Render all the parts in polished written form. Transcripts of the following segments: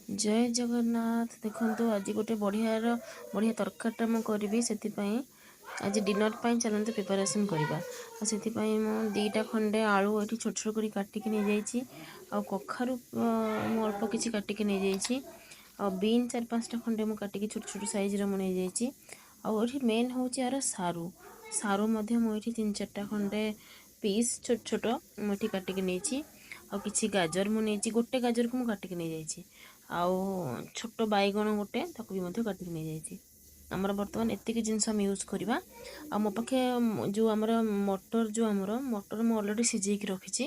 ଜୟ ଜଗନ୍ନାଥ। ଦେଖନ୍ତୁ, ଆଜି ଗୋଟେ ବଢ଼ିଆ ତରକାରୀଟା ମୁଁ କରିବି। ସେଥିପାଇଁ ଆଜି ଡିନର୍ ପାଇଁ ଚାଲନ୍ତୁ ପ୍ରିପାରେସନ୍ କରିବା। ଆଉ ସେଥିପାଇଁ ମୁଁ 2ଟା ଖଣ୍ଡେ ଆଳୁ ଏଠି ଛୋଟ ଛୋଟ କରି କାଟିକି ନେଇଯାଇଛି, ଆଉ କଖାରୁ ମୁଁ ଅଳ୍ପ କିଛି କାଟିକି ନେଇଯାଇଛି, ଆଉ ବିନ୍ 4-5ଟା ଖଣ୍ଡେ ମୁଁ କାଟିକି ଛୋଟ ଛୋଟ ସାଇଜ୍ର ମୁଁ ନେଇଯାଇଛି। ଆଉ ଏଠି ମେନ୍ ହେଉଛି ଆର ସାରୁ। ସାରୁ ମଧ୍ୟ ମୁଁ ଏଠି 3-4ଟା ଖଣ୍ଡେ ପିସ୍ ଛୋଟ ଛୋଟ ମୁଁ ଏଠି କାଟିକି ନେଇଛି। ଆଉ କିଛି ଗାଜର ମୁଁ ନେଇଛି, ଗୋଟେ ଗାଜରକୁ ମୁଁ କାଟିକି ନେଇଯାଇଛି। ଆଉ ଛୋଟ ବାଇଗଣ ଗୋଟେ, ତାକୁ ବି ମଧ୍ୟ କାଟିକି ନେଇଯାଇଛି। ଆମର ବର୍ତ୍ତମାନ ଏତିକି ଜିନିଷ ଆମେ ୟୁଜ୍ କରିବା। ଆଉ ମୋ ପାଖେ ଯେଉଁ ଆମର ମଟର, ଯେଉଁ ଆମର ମଟର ମୁଁ ଅଲରେଡ଼ି ସିଝେଇକି ରଖିଛି,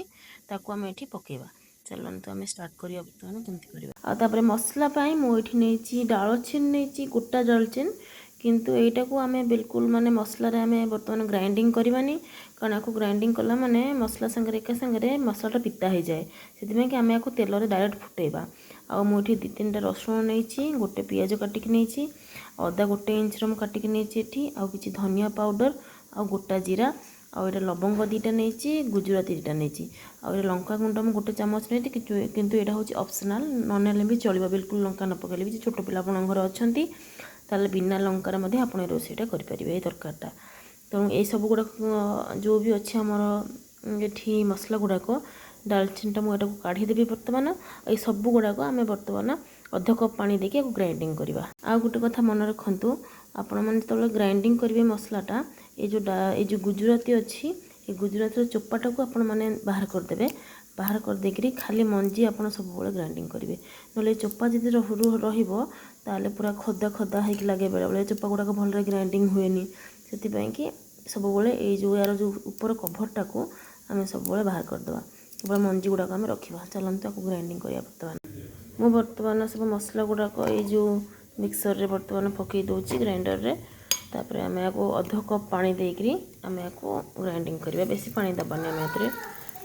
ତାକୁ ଆମେ ଏଠି ପକାଇବା। ଚାଲନ୍ତୁ ଆମେ ଷ୍ଟାର୍ଟ କରିବା ବର୍ତ୍ତମାନ କେମିତି କରିବା। ଆଉ ତାପରେ ମସଲା ପାଇଁ ମୁଁ ଏଠି ନେଇଛି ଡାଳଚିନି, ନେଇଛି ଗୋଟା ଡାଳଚିନି। କିନ୍ତୁ ଏଇଟାକୁ ଆମେ ବିଲକୁଲ ମାନେ ମସଲାରେ ଆମେ ବର୍ତ୍ତମାନ ଗ୍ରାଇଣ୍ଡିଙ୍ଗ କରିବାନି, କାରଣ ଆକୁ ଗ୍ରାଇଣ୍ଡିଙ୍ଗ କଲା ମାନେ ମସଲା ସାଙ୍ଗରେ ଏକା ସାଙ୍ଗରେ ମସଲାଟା ପିତା ହେଇଯାଏ। ସେଥିପାଇଁ କି ଆମେ ଆକୁ ତେଲରେ ଡାଇରେକ୍ଟ ଫୁଟେଇବା। ଆଉ ମୁଁ ଏଠି 2-3ଟା ରସୁଣ ନେଇଛି, ଗୋଟେ ପିଆଜ କାଟିକି ନେଇଛି, ଅଦା 1 ଇଞ୍ଚର ମୁଁ କାଟିକି ନେଇଛି ଏଠି, ଆଉ କିଛି ଧନିଆ ପାଉଡ଼ର ଆଉ ଗୋଟା ଜିରା, ଆଉ ଏଇଟା ଲବଙ୍ଗ 2ଟା ନେଇଛି, ଗୁଜୁରାତି 2ଟା ନେଇଛି, ଆଉ ଏଇଟା ଲଙ୍କା ଗୁଣ୍ଡ ମୁଁ 1 ଚାମଚ ନେଇଛି। କିନ୍ତୁ ଏଇଟା ହେଉଛି ଅପସନାଲ୍, ନ ନେଲେ ବି ଚଳିବ। ବିଲକୁଲ ଲଙ୍କା ନ ପକାଇଲେ ବି, ଛୋଟ ପିଲା ଆପଣଙ୍କ ଘରେ ଅଛନ୍ତି ତାହେଲେ ବିନା ଲଙ୍କାରେ ମଧ୍ୟ ଆପଣ ଏ ରୋଷେଇଟା କରିପାରିବେ, ଏଇ ତରକାରୀଟା। ତେଣୁ ଏଇସବୁ ଗୁଡ଼ାକ ଯେଉଁ ବି ଅଛି ଆମର ଏଠି ମସଲା ଗୁଡ଼ାକ, ଡାଲଚିନିଟା ମୁଁ ଏଟାକୁ କାଢ଼ିଦେବି ବର୍ତ୍ତମାନ। ଏଇ ସବୁ ଗୁଡ଼ାକ ଆମେ ବର୍ତ୍ତମାନ ଅଧ କପ୍ ପାଣି ଦେଇକି ଆକୁ ଗ୍ରାଇଣ୍ଡିଙ୍ଗ କରିବା। ଆଉ ଗୋଟେ କଥା ମନେ ରଖନ୍ତୁ, ଆପଣମାନେ ଯେତେବେଳେ ଗ୍ରାଇଣ୍ଡିଙ୍ଗ କରିବେ ମସଲାଟା, ଏଇ ଯେଉଁ ଗୁଜୁରାତି ଅଛି, ଏ ଗୁଜୁରାତିର ଚୋପାଟାକୁ ଆପଣମାନେ ବାହାର କରିଦେବେ। ବାହାର କରିଦେଇକିରି ଖାଲି ମଞ୍ଜି ଆପଣ ସବୁବେଳେ ଗ୍ରାଇଣ୍ଡିଙ୍ଗ କରିବେ। ନହେଲେ ଚୋପା ଯଦି ରହିବ ତାହେଲେ ପୁରା ଖଦା ଖଦା ହେଇକି ଲାଗେ ବେଳେବେଳେ, ଚୋପା ଗୁଡ଼ାକ ଭଲରେ ଗ୍ରାଇଣ୍ଡିଙ୍ଗ ହୁଏନି। ସେଥିପାଇଁ କି ସବୁବେଳେ ଏଇ ଯେଉଁ ୟାର ଯେଉଁ ଉପର କଭରଟାକୁ ଆମେ ସବୁବେଳେ ବାହାର କରିଦେବା, କେବଳ ମଞ୍ଜି ଗୁଡ଼ାକ ଆମେ ରଖିବା। ଚାଲନ୍ତୁ ଆକୁ ଗ୍ରାଇଣ୍ଡିଙ୍ଗ କରିବା। ବର୍ତ୍ତମାନ ମୁଁ ବର୍ତ୍ତମାନ ସବୁ ମସଲା ଗୁଡ଼ାକ ଏଇ ଯେଉଁ ମିକ୍ସରରେ ବର୍ତ୍ତମାନ ପକାଇ ଦେଉଛି ଗ୍ରାଇଣ୍ଡରରେ। ତାପରେ ଆମେ ଆକୁ ଅଧ କପ୍ ପାଣି ଦେଇକିରି ଆମେ ଆକୁ ଗ୍ରାଇଣ୍ଡିଙ୍ଗ କରିବା। ବେଶୀ ପାଣି ଦେବାନି ଆମେ ଏଥିରେ,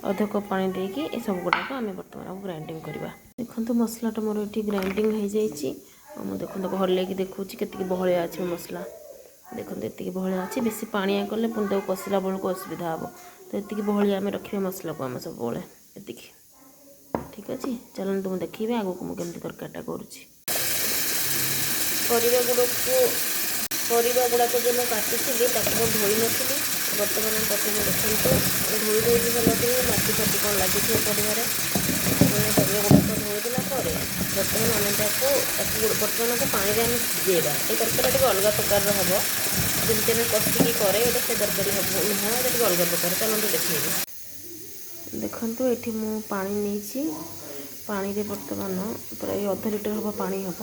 ଅଧ କପ୍ ପାଣି ଦେଇକି ଏସବୁ ଗୁଡ଼ାକ ଆମେ ବର୍ତ୍ତମାନ ଆକୁ ଗ୍ରାଇଣ୍ଡିଙ୍ଗ କରିବା। ଦେଖନ୍ତୁ, ମସଲାଟା ମୋର ଏଠି ଗ୍ରାଇଣ୍ଡିଙ୍ଗ ହେଇଯାଇଛି। ଆଉ ମୁଁ ଦେଖନ୍ତୁ ହଲେଇକି ଦେଖାଉଛି କେତିକି ବହଳିଆ ଅଛି ମୋ ମସଲା। ଦେଖନ୍ତୁ, ଏତିକି ବହଳିଆ ଅଛି। ବେଶୀ ପାଣିଆ କଲେ ପୁଣି ତାକୁ କଷିଲା ବେଳକୁ ଅସୁବିଧା ହେବ। ତ ଏତିକି ବହଳିଆ ଆମେ ରଖିବା ମସଲାକୁ ଆମେ ସବୁବେଳେ, ଏତିକି ଠିକ୍ ଅଛି। ଚାଲନ୍ତୁ ମୁଁ ଦେଖେଇବି ଆଗକୁ ମୁଁ କେମିତି ତରକାରୀଟା କରୁଛି। ପରିବା ଗୁଡ଼ାକ ଯେଉଁ ମୁଁ କାଟିଥିଲି ତାକୁ ମୁଁ ଧୋଇ ନଥିଲି। ବର୍ତ୍ତମାନ ତାକୁ ମୁଁ ଦେଖନ୍ତୁ ଧୋଇ ଦେଉଛି ଭଲ କରି, ମାଟି ଫାଟି କ'ଣ ଲାଗିଥିବ ପରିବାରେ। ମାନେ ପରିବା ଗୁଡ଼ାକ ଧୋଇଦେଲା ପରେ ବର୍ତ୍ତମାନ ଆମେ ତାକୁ ବର୍ତ୍ତମାନ ପାଣିରେ ଆମେ ସିଝେଇବା। ଏ ତରକାରୀଟା ଟିକେ ଅଲଗା ପ୍ରକାରର ହେବ, ଯେମିତି ଆମେ କଷିକି କରେ ଏଇଟା ସେ ତରକାରୀ ହେବ ନୁହଁ, ଏଇଟା ଟିକେ ଅଲଗା ପ୍ରକାର। ଚାଲନ୍ତୁ ଦେଖେଇବି। ଦେଖନ୍ତୁ, ଏଠି ମୁଁ ପାଣି ନେଇଛି। ପାଣିରେ ବର୍ତ୍ତମାନ ପ୍ରାୟ ଅଧ ଲିଟର ହେବ ପାଣି ହେବ,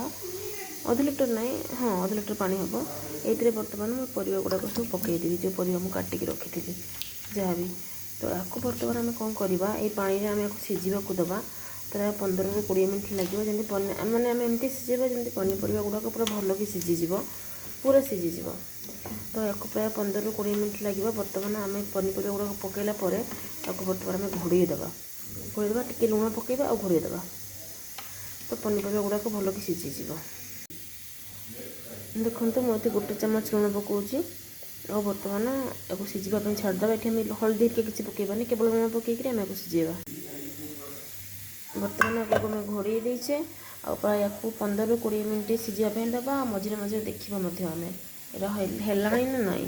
ଅଧ ଲିଟର ନାହିଁ, ହଁ ଅଧ ଲିଟର ପାଣି ହେବ। ଏଇଥିରେ ବର୍ତ୍ତମାନ ମୁଁ ପରିବା ଗୁଡ଼ାକ ସବୁ ପକାଇଦେବି, ଯେଉଁ ପରିବା ମୁଁ କାଟିକି ରଖିଥିଲି ଯାହା ବି। ତ ଆକୁ ବର୍ତ୍ତମାନ ଆମେ କ'ଣ କରିବା, ଏଇ ପାଣିରେ ଆମେ ଆକୁ ସିଝିବାକୁ ଦେବା। ପ୍ରାୟ 15ରୁ 20 ମିନିଟ୍ ଲାଗିବ। ଯେମିତି ମାନେ ଆମେ ଏମିତି ସିଝେଇବା ଯେମିତି ପନିପରିବା ଗୁଡ଼ାକ ପୁରା ଭଲକି ସିଝିଯିବ, ପୁରା ସିଝିଯିବ। ତ ୟାକୁ ପ୍ରାୟ 15ରୁ 20 ମିନିଟ୍ ଲାଗିବ। ବର୍ତ୍ତମାନ ଆମେ ପନିପରିବା ଗୁଡ଼ାକ ପକାଇଲା ପରେ ତାକୁ ବର୍ତ୍ତମାନ ଆମେ ଘୋଡ଼େଇ ଦେବା। ଘୋଡ଼େଇ ଦେବା, ଟିକେ ଲୁଣ ପକାଇବା ଆଉ ଘୋଡ଼େଇ ଦେବା, ତ ପନିପରିବା ଗୁଡ଼ାକ ଭଲକି ସିଝିଯିବ। ଦେଖନ୍ତୁ, ମୁଁ ଏଠି 1 ଚାମଚ ଲୁଣ ପକାଉଛି ଆଉ ବର୍ତ୍ତମାନ ଏହାକୁ ସିଝିବା ପାଇଁ ଛାଡ଼ିଦେବା। ଏଠି ଆମେ ହଳଦୀ ହେରିକା କିଛି ପକାଇବାନି, କେବଳ ଲୁଣ ପକାଇକିରି ଆମେ ଏହାକୁ ସିଝେଇବା। ବର୍ତ୍ତମାନ ଆକୁ ଆମେ ଘୋଡ଼େଇ ଦେଇଛେ ଆଉ ପ୍ରାୟ ୟାକୁ 15ରୁ 20 ମିନିଟ୍ ସିଝିବା ପାଇଁ ଦେବା। ଆଉ ମଝିରେ ମଝିରେ ଦେଖିବା ମଧ୍ୟ ଆମେ ଏଇଟା ହେଲାଣି ନା ନାହିଁ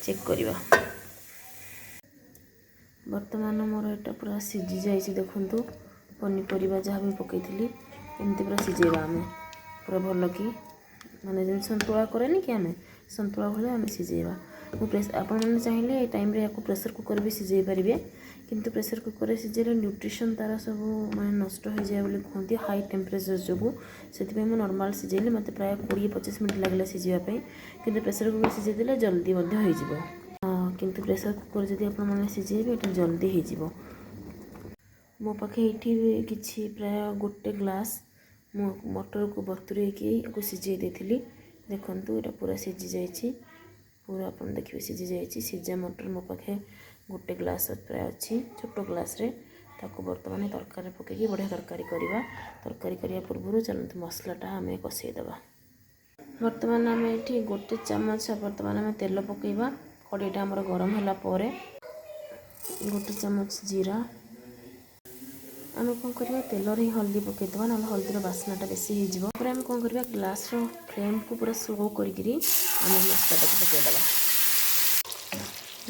ଚେକ୍ କରିବା। ବର୍ତ୍ତମାନ ମୋର ଏଇଟା ପୁରା ସିଝି ଯାଇଛି। ଦେଖନ୍ତୁ, ପନିପରିବା ଯାହା ବି ପକାଇଥିଲି ଏମିତି ପୁରା ସିଝେଇବା ଆମେ ପୁରା ଭଲକି, ମାନେ ଯେମିତି ସନ୍ତୁଳା କରେନି କି ଆମେ, ସନ୍ତୁଳା ଭଳିଆ ଆମେ ସିଝେଇବା। ଆପଣମାନେ ଚାହିଁଲେ ଏ ଟାଇମ୍ରେ ୟାକୁ ପ୍ରେସର୍ କୁକର୍ ବି ସିଝେଇ ପାରିବେ। କିନ୍ତୁ ପ୍ରେସର୍ କୁକର୍ରେ ସିଝେଇଲେ ନ୍ୟୁଟ୍ରିସନ୍ ତା'ର ସବୁ ମାନେ ନଷ୍ଟ ହେଇଯାଏ ବୋଲି କୁହନ୍ତି ହାଇ ଟେମ୍ପରେଚର୍ ଯୋଗୁଁ। ସେଥିପାଇଁ ମୁଁ ନର୍ମାଲ୍ ସିଝେଇଲି। ମୋତେ ପ୍ରାୟ 20-25 ମିନିଟ୍ ଲାଗିଲା ସିଝିବା ପାଇଁ। କିନ୍ତୁ ପ୍ରେସର୍ କୁକର୍ ସିଝେଇ ଦେଲେ ଜଲ୍ଦି ମଧ୍ୟ ହେଇଯିବ। କିନ୍ତୁ ପ୍ରେସର୍ କୁକର୍ ଯଦି ଆପଣମାନେ ସିଝେଇବେ ଏଇଟା ଜଲ୍ଦି ହେଇଯିବ। ମୋ ପାଖେ ଏଇଠି କିଛି ପ୍ରାୟ 1 ଗ୍ଲାସ୍ ମୁଁ ମଟରକୁ ବତୁରେଇକି ଆକୁ ସିଝେଇ ଦେଇଥିଲି। ଦେଖନ୍ତୁ, ଏଇଟା ପୁରା ସିଝି ଯାଇଛି, ପୁରା ଆପଣ ଦେଖିବେ ସିଝି ଯାଇଛି। ସିଝା ମଟର ମୋ ପାଖେ 1 ଗ୍ଲାସ୍ ପ୍ରାୟ ଅଛି ଛୋଟ ଗ୍ଲାସ୍ରେ। ତାକୁ ବର୍ତ୍ତମାନ ତରକାରୀରେ ପକାଇକି ବଢ଼ିଆ ତରକାରୀ କରିବା। ତରକାରୀ କରିବା ପୂର୍ବରୁ ଚାଲନ୍ତୁ ମସଲାଟା ଆମେ କଷେଇଦେବା। ବର୍ତ୍ତମାନ ଆମେ ଏଠି 1 ଚାମଚ ବର୍ତ୍ତମାନ ଆମେ ତେଲ ପକାଇବା। କଡ଼େଇଟା ଆମର ଗରମ ହେଲା ପରେ 1 ଚାମଚ ଜିରା ଆମେ କ'ଣ କରିବା, ତେଲରେ ହିଁ ହଳଦୀ ପକାଇଦେବା, ନହେଲେ ହଳଦୀର ବାସ୍ନାଟା ବେଶୀ ହେଇଯିବ। ତାପରେ ଆମେ କ'ଣ କରିବା, ଗ୍ୟାସ୍ର ଫ୍ଲେମ୍କୁ ପୁରା ସ୍ଲୋ କରିକିରି ଆମେ ମସଲାଟାକୁ ପକାଇଦେବା।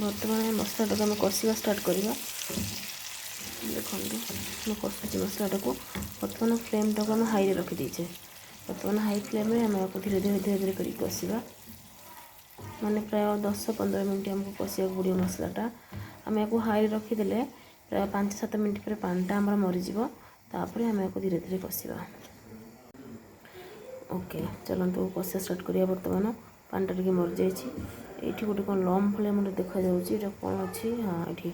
ବର୍ତ୍ତମାନ ମସଲାଟାକୁ ଆମେ କଷିବା ଷ୍ଟାର୍ଟ କରିବା। ଦେଖନ୍ତୁ, ମୁଁ କଷୁଛି ମସଲାଟାକୁ। ବର୍ତ୍ତମାନ ଫ୍ଲେମ୍ଟାକୁ ଆମେ ହାଇରେ ରଖିଦେଇଛେ। ବର୍ତ୍ତମାନ ହାଇ ଫ୍ଲେମ୍ରେ ଆମେ ଆକୁ ଧୀରେ ଧୀରେ ଧୀରେ ଧୀରେ କରିକି କଷିବା। ମାନେ ପ୍ରାୟ 10-15 ମିନିଟ୍ ଆମକୁ କଷିବାକୁ ପଡ଼ିବ ମସଲାଟା। ଆମେ ୟାକୁ ହାଇରେ ରଖିଦେଲେ ପ୍ରାୟ 5-7 ମିନିଟ୍ ପରେ ପାଣିଟା ଆମର ମରିଯିବ। ତାପରେ ଆମେ ୟାକୁ ଧୀରେ ଧୀରେ କଷିବା। ଓକେ, ଚାଲନ୍ତୁ କଷିବା ଷ୍ଟାର୍ଟ କରିବା। ବର୍ତ୍ତମାନ ପାଣିଟା ଟିକେ ମରିଯାଇଛି। ଏଇଠି ଗୋଟେ କ'ଣ ଲମ୍ପ ଭଳିଆ ଆମର ଦେଖାଯାଉଛି, ଏଇଟା କ'ଣ ଅଛି? ହଁ, ଏଠି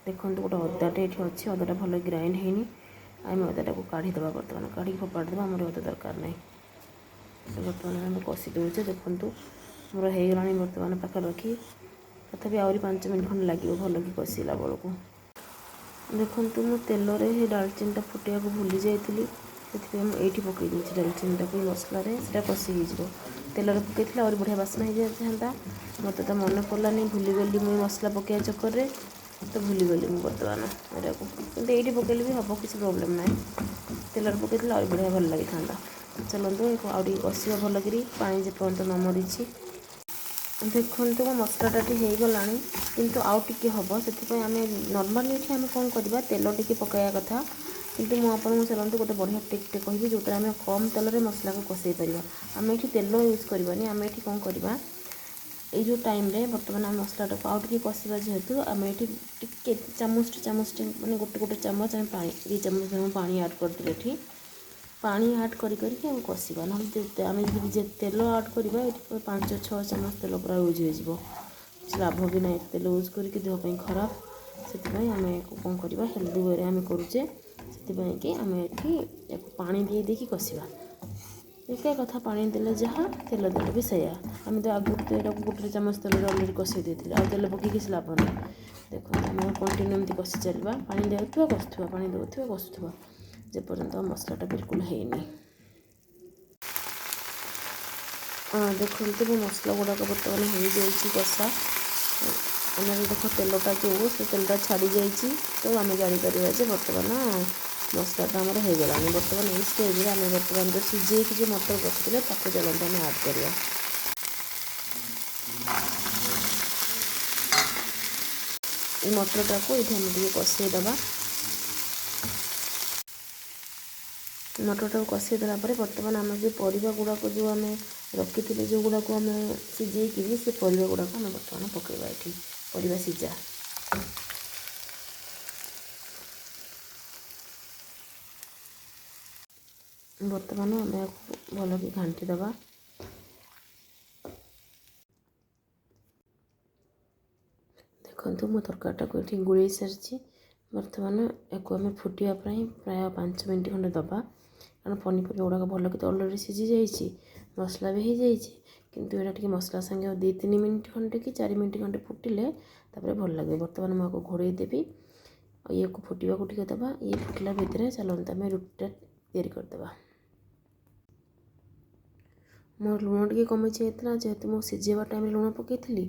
ଦେଖନ୍ତୁ ଗୋଟେ ଅଦାଟେ ଏଠି ଅଛି। ଅଦାଟା ଭଲ ଗ୍ରାଇଣ୍ଡ ହେଇନି। ଆମେ ଅଦାଟାକୁ କାଢ଼ିଦେବା। ବର୍ତ୍ତମାନ କାଢ଼ିକି ଫୋପାଡ଼ି ଦେବା, ଆମର ଅଦା ଦରକାର ନାହିଁ। ବର୍ତ୍ତମାନ ଆମେ କଷି ଦେଉଛେ। ଦେଖନ୍ତୁ, ଆମର ହେଇଗଲାଣି ବର୍ତ୍ତମାନ ପାଖାପାଖି। ତଥାପି ଆହୁରି 5 ମିନିଟ୍ ଖଣ୍ଡେ ଲାଗିବ ଭଲକି କଷିଲା ବେଳକୁ। ଦେଖନ୍ତୁ, ମୁଁ ତେଲରେ ସେ ଡାଲଚିନିଟା ଫୁଟେଇବାକୁ ଭୁଲି ଯାଇଥିଲି, ସେଥିପାଇଁ ମୁଁ ଏଇଠି ପକାଇ ଦେଉଛି ଡାଲଚିନିଟାକୁ ମସଲାରେ, ସେଇଟା କଷି ହେଇଯିବ। ତେଲରେ ପକାଇଥିଲେ ଆହୁରି ବଢ଼ିଆ ବାସ୍ନା ହେଇଯାଇଥାନ୍ତା। ମୋତେ ତ ମନେ ପଡ଼ିଲାନି, ଭୁଲିଗଲି ମୁଁ ମସଲା ପକାଇବା ଚକ୍କରରେ ତ ଭୁଲିଗଲି ମୁଁ ବର୍ତ୍ତମାନ ଏଟାକୁ। କିନ୍ତୁ ଏଇଠି ପକାଇଲେ ବି ହେବ, କିଛି ପ୍ରୋବ୍ଲେମ୍ ନାହିଁ। ତେଲରେ ପକାଇଥିଲେ ଆହୁରି ବଢ଼ିଆ ଭଲ ଲାଗିଥାନ୍ତା। ଚାଲନ୍ତୁ ଆଉ ଟିକେ କଷିବା ଭଲକିରି, ପାଣି ଯେପର୍ଯ୍ୟନ୍ତ ନ ମରିଛି। ଦେଖନ୍ତୁ, ମୋ ମସଲାଟା ଏଠି ହେଇଗଲାଣି, କିନ୍ତୁ ଆଉ ଟିକେ ହେବ। ସେଥିପାଇଁ ଆମେ ନର୍ମାଲି ଏଠି ଆମେ କ'ଣ କରିବା, ତେଲ ଟିକେ ପକାଇବା କଥା। କିନ୍ତୁ ମୁଁ ଆପଣଙ୍କୁ ଚାଲନ୍ତୁ ଗୋଟେ ବଢ଼ିଆ ଟ୍ରିକ୍ଟେ କହିବି, ଯେଉଁଥିରେ ଆମେ କମ୍ ତେଲରେ ମସଲାକୁ କଷେଇ ପାରିବା। ଆମେ ଏଠି ତେଲ ୟୁଜ୍ କରିବାନି। ଆମେ ଏଠି କ'ଣ କରିବା, ଏଇ ଯେଉଁ ଟାଇମ୍ରେ ବର୍ତ୍ତମାନ ଆମେ ମସଲାଟାକୁ ଆଉ ଟିକେ କଷିବା ଯେହେତୁ, ଆମେ ଏଠି ଟିକେ ଚାମଚଟେ ଚାମଚଟେ, ମାନେ ଗୋଟେ ଗୋଟେ ଚାମଚ ଆମେ ପାଣି, 2 ଚାମଚ ଆମେ ପାଣି ଆଡ଼୍ କରିଦେଲେ। ଏଠି ପାଣି ଆଡ଼୍ କରି କରିକି ଆମେ କଷିବା। ନହେଲେ ଆମେ ଯଦି ତେଲ ଆଡ଼୍ କରିବା, ଏଠି 5-6 ଚାମଚ ତେଲ ପୁରା ୟୁଜ୍ ହେଇଯିବ। କିଛି ଲାଭ ବି ନାହିଁ ତେଲ ୟୁଜ୍ କରିକି, ଦେହ ପାଇଁ ଖରାପ। ସେଥିପାଇଁ ଆମେ କ'ଣ କରିବା, ହେଲ୍ଦି ୱେରେ ଆମେ କରୁଛେ, ସେଥିପାଇଁ କି ଆମେ ଏଠି ୟାକୁ ପାଣି ଦେଇ ଦେଇକି କଷିବା। ଏକା କଥା, ପାଣି ଦେଲେ ଯାହା, ତେଲ ଦେଲେ ବି ସେଇଆ। ଆମେ ତ ଆଗରୁ ତ ଏଇଟାକୁ ଗୋଟେ ଚାମଚ ତେଲରେ ଅଲରେଡ଼ି କଷେଇ ଦେଇଥିଲେ, ଆଉ ତେଲ ପକେଇ କିଛି ଲାଭ ନାହିଁ। ଦେଖନ୍ତୁ, ଆମେ କଣ୍ଟିନ୍ୟୁ ଏମିତି କଷି ଚାଲିବା, ପାଣି ଦେଉଥିବା କଷୁଥିବା, ପାଣି ଦେଉଥିବା କଷୁଥିବା, ଯେପର୍ଯ୍ୟନ୍ତ ମସଲାଟା ବିଲକୁଲ ହେଇନି। ଦେଖନ୍ତୁ, ମୋ ମସଲା ଗୁଡ଼ାକ ବର୍ତ୍ତମାନ ହେଇଯାଇଛି କଷା। ଆମର ଦେଖ ତେଲଟା ଯେଉଁ ସେ ତେଲଟା ଛାଡ଼ି ଯାଇଛି, ତ ଆମେ ଜାଣିପାରିବା ଯେ ବର୍ତ୍ତମାନ ମସଲାଟା ଆମର ହେଇଗଲାଣି। ବର୍ତ୍ତମାନ ଏଇ ଷ୍ଟେଜ୍ରେ ଆମେ ବର୍ତ୍ତମାନ ଯେଉଁ ସିଝେଇକି ଯେଉଁ ମଟର ରଖିଥିଲେ, ତାକୁ ଚାଲନ୍ତୁ ଆମେ ଆଡ଼୍ କରିବା। ଏଇ ମଟରଟାକୁ ଏଇଠି ଆମେ ଟିକେ କଷେଇଦେବା। ମଟରଟାକୁ କଷେଇ ଦେଲା ପରେ ବର୍ତ୍ତମାନ ଆମେ ଯେଉଁ ପରିବା ଗୁଡ଼ାକ ଯେଉଁ ଆମେ ରଖିଥିଲେ, ଯେଉଁଗୁଡ଼ାକୁ ଆମେ ସିଝେଇକିରି, ସେ ପରିବା ଗୁଡ଼ାକ ଆମେ ବର୍ତ୍ତମାନ ପକାଇବା ଏଠି, ପରିବା ସିଝା। ବର୍ତ୍ତମାନ ଆମେ ଏହାକୁ ଭଲକି ଘାଣ୍ଟି ଦେବା। ଦେଖନ୍ତୁ, ମୁଁ ତରକାରୀଟାକୁ ଏଠି ଗୋଳେଇ ସାରିଛି। ବର୍ତ୍ତମାନ ୟାକୁ ଆମେ ଫୁଟିବା ପାଇଁ ପ୍ରାୟ 5 ମିନିଟ୍ ଖଣ୍ଡେ ଦେବା, କାରଣ ପନିପରିବା ଗୁଡ଼ାକ ଭଲକି ତ ଅଲରେଡ଼ି ସିଝି ଯାଇଛି, ମସଲା ବି ହେଇଯାଇଛି। କିନ୍ତୁ ଏଇଟା ଟିକେ ମସଲା ସାଙ୍ଗେ ଆଉ 2-3 ମିନିଟ୍ ଖଣ୍ଡେ କି 4 ମିନିଟ୍ ଖଣ୍ଡେ ଫୁଟିଲେ ତାପରେ ଭଲ ଲାଗିବ। ବର୍ତ୍ତମାନ ମୁଁ ଆକୁ ଘୋଡ଼େଇ ଦେବି ଆଉ ଇଏକୁ ଫୁଟିବାକୁ ଟିକେ ଦେବା। ଇଏ ଫୁଟିଲା ଭିତରେ ଚାଲନ୍ତୁ ଆମେ ରୁଟିଟା ତିଆରି କରିଦେବା। ମୋର ଲୁଣ ଟିକେ କମିଯାଇଥିଲା, ଯେହେତୁ ମୁଁ ସିଝେଇବା ଟାଇମ୍ରେ ଲୁଣ ପକାଇଥିଲି।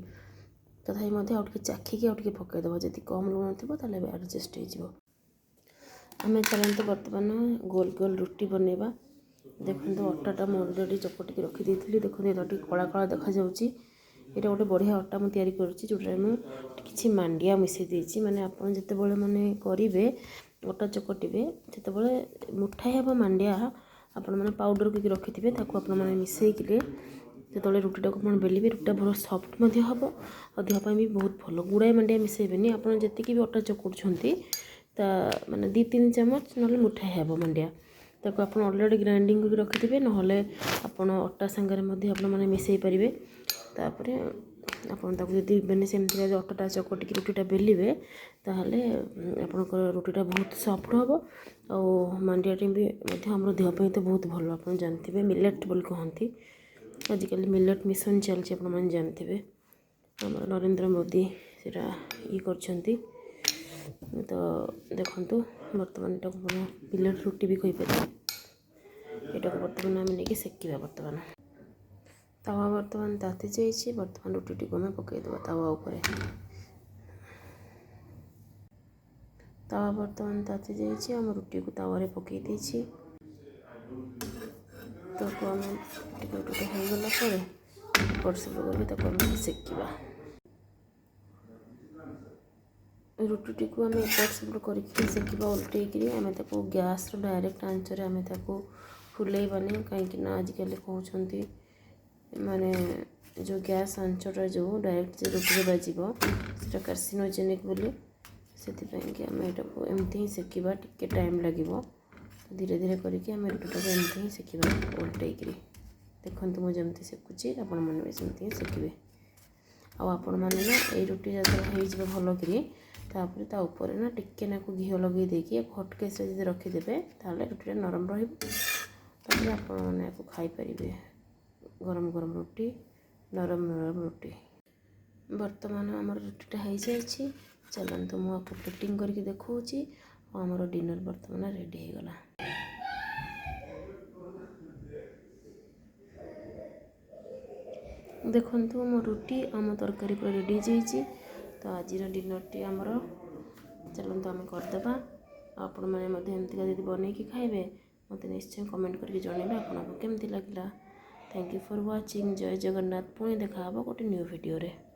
ତଥାପି ମଧ୍ୟ ଆଉ ଟିକେ ଚାଖିକି ଆଉ ଟିକେ ପକାଇଦେବା। ଯଦି କମ୍ ଲୁଣ ଥିବ, ତାହେଲେ ଆଡ଼ଜଷ୍ଟ ହେଇଯିବ। ଆମେ ଚାଲନ୍ତୁ ବର୍ତ୍ତମାନ ଗୋଲ ଗୋଲ ରୁଟି ବନେଇବା। ଦେଖନ୍ତୁ, ଅଟାଟା ମୁଁ ଅଲରେଡ଼ି ଚକଟିକି ରଖିଦେଇଥିଲି। ଦେଖନ୍ତୁ, ଏଇଟା ଟିକେ କଳା କଳା ଦେଖାଯାଉଛି। ଏଇଟା ଗୋଟେ ବଢ଼ିଆ ଅଟା ମୁଁ ତିଆରି କରୁଛି, ଯେଉଁଟାରେ ମୁଁ କିଛି ମାଣ୍ଡିଆ ମିଶାଇ ଦେଇଛି। ମାନେ ଆପଣ ଯେତେବେଳେ ମାନେ କରିବେ, ଅଟା ଚକଟିବେ, ସେତେବେଳେ ମୁଠାଏ ହେବ ମାଣ୍ଡିଆ ଆପଣମାନେ ପାଉଡ଼ର କରିକି ରଖିଥିବେ। ତାକୁ ଆପଣମାନେ ମିଶାଇକିରି ଯେତେବେଳେ ରୁଟିଟାକୁ ଆପଣ ବେଲିବେ, ରୁଟିଟା ଭଲ ସଫ୍ଟ ମଧ୍ୟ ହେବ ଆଉ ଦେହ ପାଇଁ ବି ବହୁତ ଭଲ। ଗୁଡ଼ାଏ ମାଣ୍ଡିଆ ମିଶାଇବେନି। ଆପଣ ଯେତିକି ବି ଅଟା ଚକୁଟୁଛନ୍ତି, ତା ମାନେ 2-3 ଚାମଚ ନହେଲେ ମୁଠାଏ ହେବ ମାଣ୍ଡିଆ। ତାକୁ ଆପଣ ଅଲରେଡ଼ି ଗ୍ରାଇଣ୍ଡିଙ୍ଗ କରିକି ରଖିଥିବେ, ନହେଲେ ଆପଣ ଅଟା ସାଙ୍ଗରେ ମଧ୍ୟ ଆପଣମାନେ ମିଶାଇ ପାରିବେ। ତାପରେ ଆପଣ ତାକୁ ଯଦି ମାନେ ସେମିତିକା ଅଟାଟା ଚକଟିକି ରୁଟିଟା ବେଲିବେ, ତାହେଲେ ଆପଣଙ୍କର ରୁଟିଟା ବହୁତ ସଫ୍ଟ ହେବ। ଆଉ ମାଣ୍ଡିଆଟି ବି ମଧ୍ୟ ଆମର ଦେହ ପାଇଁ ତ ବହୁତ ଭଲ, ଆପଣ ଜାଣିଥିବେ, ମିଲେଟ୍ ବୋଲି କହନ୍ତି। ଆଜିକାଲି ମିଲେଟ୍ ମିଶନ ଚାଲିଛି, ଆପଣମାନେ ଜାଣିଥିବେ, ଆମର ନରେନ୍ଦ୍ର ମୋଦି ସେଇଟା ଇଏ କରିଛନ୍ତି। ତ ଦେଖନ୍ତୁ, ବର୍ତ୍ତମାନ ଏଟାକୁ ଆପଣ ମିଲେଟ୍ ରୁଟି ବି କହିପାରିବେ। ଏଟାକୁ ବର୍ତ୍ତମାନ ଆମେ ନେଇକି ସେକିବା। ବର୍ତ୍ତମାନ ତାୱା ବର୍ତ୍ତମାନ ତାତି ଯାଇଛି। ବର୍ତ୍ତମାନ ରୁଟିଟିକୁ ଆମେ ପକାଇଦେବା ତାୱା ଉପରେ। ତାୱା ବର୍ତ୍ତମାନ ତାତି ଯାଇଛି। ଆମ ରୁଟିକୁ ତାୱାରେ ପକାଇ ଦେଇଛି। ତାକୁ ଆମେ ଟିକେ ରୁଟିଟା ହେଇଗଲା ପରେ ଏପଟ ସେପଟ କରିକି ତାକୁ ଆମେ ସେକିବା। ରୁଟିଟିକୁ ଆମେ ଏପଟ ସେପଟ କରିକି ସେକିବା ଓଲଟେଇକିରି। ଆମେ ତାକୁ ଗ୍ୟାସ୍ର ଡାଇରେକ୍ଟ ଆଞ୍ଚରେ ଆମେ ତାକୁ ଫୁଲେଇବାନି, କାହିଁକି ନା ଆଜିକାଲି କହୁଛନ୍ତି ମାନେ ଯେଉଁ ଗ୍ୟାସ୍ ଆଞ୍ଚଟା ଯେଉଁ ଡାଇରେକ୍ଟ ରୁଟିରେ ବାଜିବ, ସେଇଟା କାର୍ସିନୋଜେନିକ୍ ବୋଲି। ସେଥିପାଇଁକି ଆମେ ଏଇଟାକୁ ଏମିତି ହିଁ ସେକିବା। ଟିକେ ଟାଇମ୍ ଲାଗିବ। ଧୀରେ ଧୀରେ କରିକି ଆମେ ରୁଟିଟାକୁ ଏମିତି ହିଁ ସେକିବା ଓଲଟେଇକିରି। ଦେଖନ୍ତୁ, ମୁଁ ଯେମିତି ସେକୁଛି, ଆପଣମାନେ ବି ସେମିତି ହିଁ ସେକିବେ। ଆଉ ଆପଣମାନେ ନା ଏଇ ରୁଟି ଯେତେବେଳେ ହେଇଯିବ ଭଲକିରି, ତାପରେ ତା ଉପରେ ନା ଟିକେ ନାକୁ ଘିଅ ଲଗେଇ ଦେଇକି ହଟକେସ୍ରେ ଯଦି ରଖିଦେବେ, ତାହେଲେ ରୁଟିଟା ନରମ ରହିବ। ତାପରେ ଆପଣମାନେ ୟାକୁ ଖାଇପାରିବେ, ଗରମ ଗରମ ରୁଟି, ନରମ ନରମ ରୁଟି। ବର୍ତ୍ତମାନ ଆମର ରୁଟିଟା ହେଇଯାଇଛି। ଚାଲନ୍ତୁ, ମୁଁ ଆକୁ ପ୍ଲେଟିଂ କରିକି ଦେଖାଉଛି। ଆଉ ଆମର ଡିନର୍ ବର୍ତ୍ତମାନ ରେଡ଼ି ହେଇଗଲା। ଦେଖନ୍ତୁ, ମୋ ରୁଟି ଆଉ ମୋ ତରକାରୀ ପୁରା ରେଡ଼ି ହେଇଯାଇଛି। ତ ଆଜିର ଡିନର୍ଟି ଆମର ଚାଲନ୍ତୁ ଆମେ କରିଦେବା। ଆଉ ଆପଣମାନେ ମଧ୍ୟ ଏମିତିକା ଯଦି ବନେଇକି ଖାଇବେ, ମୋତେ ନିଶ୍ଚୟ କମେଣ୍ଟ କରିକି ଜଣାଇବେ ଆପଣଙ୍କୁ କେମିତି ଲାଗିଲା। Thank you for watching. ଜୟ ଜଗନ୍ନାଥ। ପୁଣି ଦେଖାହେବ ଗୋଟେ ନ୍ୟୁ ଭିଡ଼ିଓରେ।